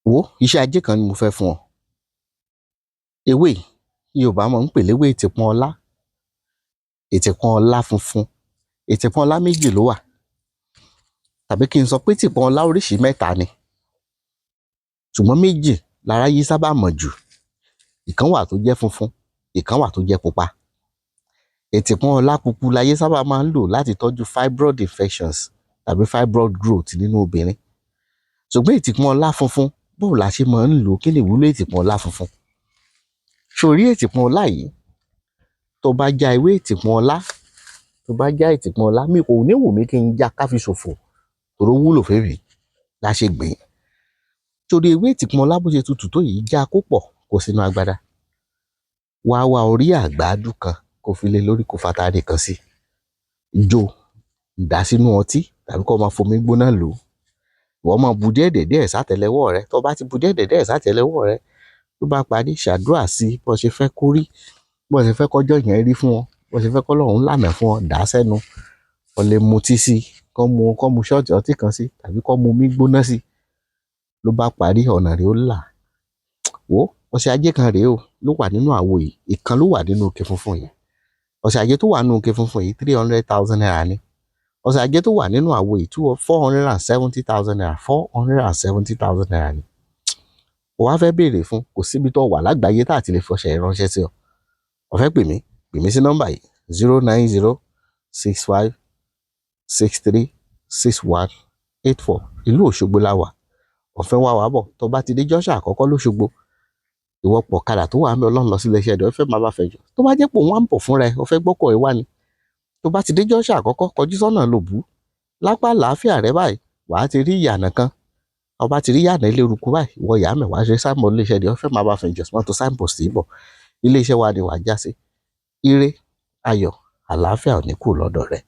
Wo iṣẹ́ ajé kan ni mo fẹ́ fún ọ. Ewé yìí, Yorùbá máa ń pè léwé ìtìpọ́n ọlá, ìtìpọ́n ọlá funfun. Ìtìpọ́n ọlá méjì ló wà, tàbí kí n sọ pé ìtìpọ́n ọlá oríṣìí mẹ́ta ni, ṣùgbọ́n méjì láráyé sábà mọ̀ jù. Ìkan wà tó jẹ́ funfun, ìkan wà tó jẹ́ pupa. Ìtìpọ́n ọlá pupa láyé sábà máa ń lò láti tọ́jú fibroid infections tàbí fibroid growth nínú obìnrin. Ṣùgbọ́n ìtìpọ́n ọlá funfun, báwo la ṣe máa ń lò ó? Kí ni ìwúlò ìtìpọ́n ọlá funfun? Ṣó rí ìtìpọ́n ọlá yìí, tó bá já ewé ìtìpọ́n ọlá, tó bá já ìtìpọ́n ọlá, mi kò ní wù mí kí n já ká fi ṣòfò, torí ó wúlò fémi la ṣe gbìn ín. Torí ewé ìtìpọ́n ọlá, bó ṣe tutù tó yìí, já kó pọ̀, kó sínú agbada. Wá wá orí àgbádú kan, kó fi lé lórí, kó fatare kan sí, jó dà sínú ọtí tàbí kó máa fomi gbóná lò ó. Ìwọ máa bu díẹ̀ díẹ̀ sátẹ́lẹwọ́ rẹ. Tó bá ti bu díẹ̀ díẹ̀ sátẹ́lẹwọ́ rẹ, tó bá parí, ṣàdúrà sí bó ṣe fẹ́ kó rí, bó ṣe fẹ́ kọjọ́ yẹn rí fún ọ, bó ṣe fẹ́ kọ́lọ́run lànà fún ọ, dà á sẹ́nu. O lè mutí sí, kó mu shot ọtí kan sí tàbí kó mu omi gbóná sí. Ló bá parí, ọ̀nà rẹ̀ ó là. Wò ó, ọṣẹ ajé kan rèé o, ló wà nínú àwo yìí. Ìkan ló wà nínú ike funfun yìí. Ọṣẹ ajé tó wà nínú ike funfun yìí, ₦300,000 ni. Ọṣẹ ajé tó wà nínú àwo yìí, ₦470,000, ₦470,000 ni. O wá fẹ́ béèrè fún, kò síbi tó wà lágbàáyé tá àti lè fọṣẹ yìí ránṣẹ́ sí ọ. O fẹ́ pè mí, pè mí sí nọ́mbà yìí: 09065636184. Ìlú Òṣogbo la wà. O fẹ́ wá wa bọ̀, tó bá ti dé junction àkọ́kọ́ lóṣogbo, ìwọ pọ̀ ọ̀kadà tó wà ń bẹ, ọlọ́run lọ sí iléeṣẹ́ rẹ̀, ó fẹ́ máa bá fẹ́ jù. Tó bá jẹ́ pé òun wá ń bọ̀ fúnra ẹ̀, o fẹ́ gbọ́kọ̀ ẹ wá ni, tó bá ti dé junction àkọ́kọ́, kọjú sọ́nà Lòbú lápá àlàáfíà rẹ báyìí, wàá ti rí ìyànà kan. Tó bá ti rí ìyànà ilé eruku báyìí, ìwọ yà á mẹ́, wàá ṣe signboard iléeṣẹ́ rẹ̀, ó fẹ́ máa bá fẹ́ jù mọ́tò signpost yìí bọ̀. Iléeṣẹ́ wa ni wàá já sí. Ire, ayọ̀, àlàáfíà ò ní kúrò lọ́dọ̀ rẹ.